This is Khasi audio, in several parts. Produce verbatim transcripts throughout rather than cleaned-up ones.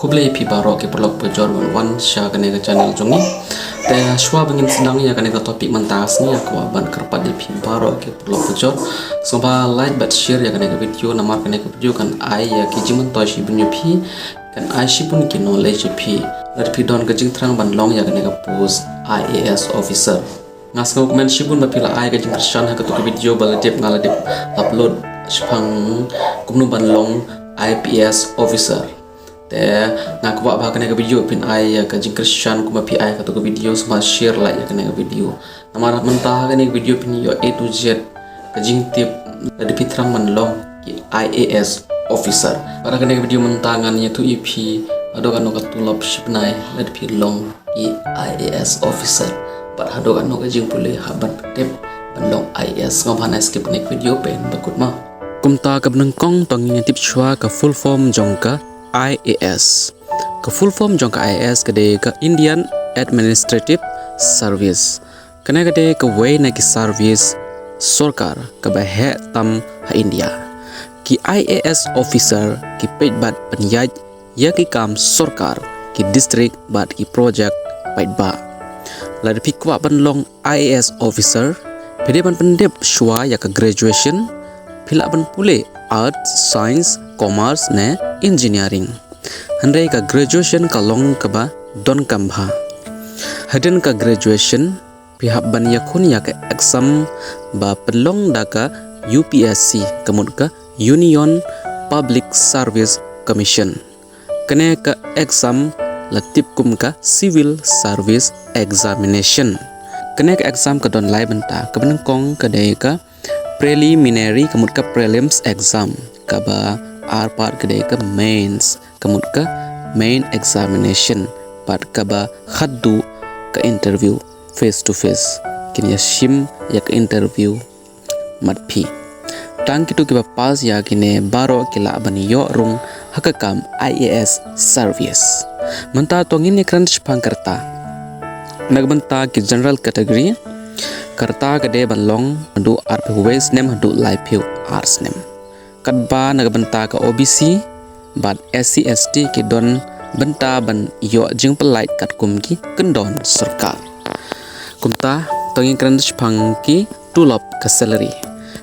Khublei phi baroh ki paralok bajur ban wan sha kane ka channel jong ngi. Te shuwa ba ngin sdang ïa kane ka topic mynta ka sngi, nga kwah ban kyrpad ïa phi baroh ki paralok bajur, sngewbha like bad share ïa kane ka video, namar kane ka video kan ai ïa ki jingmyntoi shibun ïa phi, kan ai shibun ki knowledge ïa phi lada phi don ka jingthrang ban long ïa kane ka post I A S officer. Nga sngewkmen shibun ba phi la ai ka jingkyrshan ha katu ka video ba la dep, nga la dep upload shaphang kumno ban long I P S officer. Te nga kwah ba ha kane ka video phin ai ïa ka jingkyrshan kumba phi ai ha katu ka video, sngewbha share, like ïa kane ka video. Namar mynta ha kane ka video phin ïoh A to Z ka jingtip lada phi thrang ban long ki I A S officer. Bad ha kane ka video mynta ngan ïathuh ïa phi haduh katno ka tulop shi bnai lada phi long ki I A S officer. Bad haduh katno ka jingpule haba phi tep ban long I A S. Sngewbha ym skip kane ka video, peit haduh kut mo. Kumta kaba nyngkong to ngin ïa tip shuwa ka full form jong ka I A S. Ka full form jong ka I A S ka dei ka Indian Administrative Service. Kane ka dei kawei na ki service sorkar kaba heh tam ha India. Ki I A S officer ki peit bad pynïaid ïa ki kam sorkar, ki district bad ki project paidbah. Lada phi kwah ban long I A S officer, phi dei ban pyndep shuwa ïa ka graduation, phi lah ban pule arts, science, commerce ne engineering. Hynrei ka graduation ka long kaba donkam bha. Hadien ka graduation phi hap ban ïakhun ïa ka exam ba pynlong da ka U P S C, ka mut ka Union Public Service Commission. Kane ka exam la tip kum ka Civil Service Examination. Kane ka exam ka don lai bynta, kaba nyngkong ka dei ka preliminary, ka mut ka prelims exam, kaba ar pat ka dei ka mains, ka mut ka main examination, bad kaba khatduh ka interview face to face. Kin ïa shim ïa ka interview mat phi. Tang kito kiba pass ïa kine baroh ki lah ban ïoh rung ha ka kam I A S service. Mynta to ngin ïa kren shaphang ka rta. Na ka bynta ki general category, ka rta ka dei ban long naduh arphew wei snem haduh laiphew ar snem. Katba na ka bynta ka O B C bad S C S T ki don bynta ban ïoh jingpyllait katkum ki kyndon sorkar. Kumta to ngin kren shaphang ki tulop, ka salary.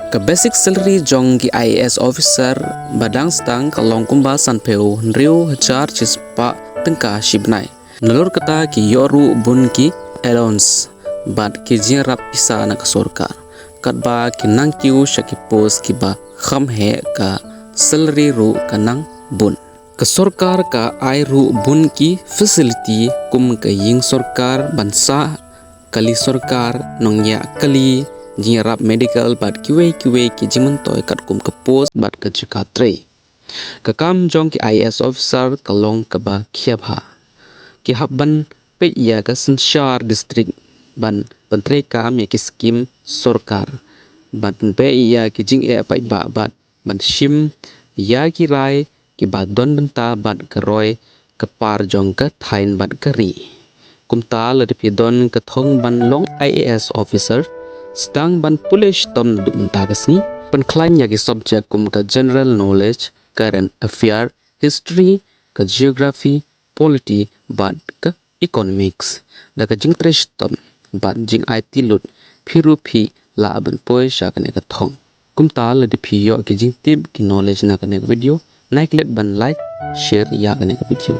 Ka basic salary jong ki I A S officer ba dang sdang ka long kumba sanphew hynriew hajar shispah tyngka shi bnai. Nalor kata ki ïoh ruh bun ki allowance bad ki jingïarap pisa na ka sorkar. Katba ki nang kiew sha ki post kiba kham heh, ka salary ruh ka nang bun. Ka sorkar ka ai ruh bun ki facility kum ka ïing sorkar ban sah, kali sorkar, nongñiah kali, jingïarap medical bad kiwei kiwei ki jingmyntoi katkum ka post bad ka jaka trei. Ka kam jong ki I A S officer ka long kaba khia bha. Ki hap ban peit ïa ka synshar district ban pyntreikam ïa ki skim sorkar, ban pynbeit ïa ki jingeh paidbah bad ban shim ïa ki rai kiba don bynta bad ka roi ka par jong ka thaiñ bad ka ri. Kumta lada phi don ka thong ban long I A S officer, sdang ban pule shitom naduh mynta ka sngi. Pynkhlaiñ ïa ki subject kum ka general knowledge, current affair, history, ka geography, polity bad ka economics. Da ka jingtrei shitom bad jingaiti lut, phi ruh phi lah ban poi sha kane ka thong. Kumta lada phi ïoh ki jingtip, ki knowledge na kane ka video, nai klet ban like, share ïa kane ka video.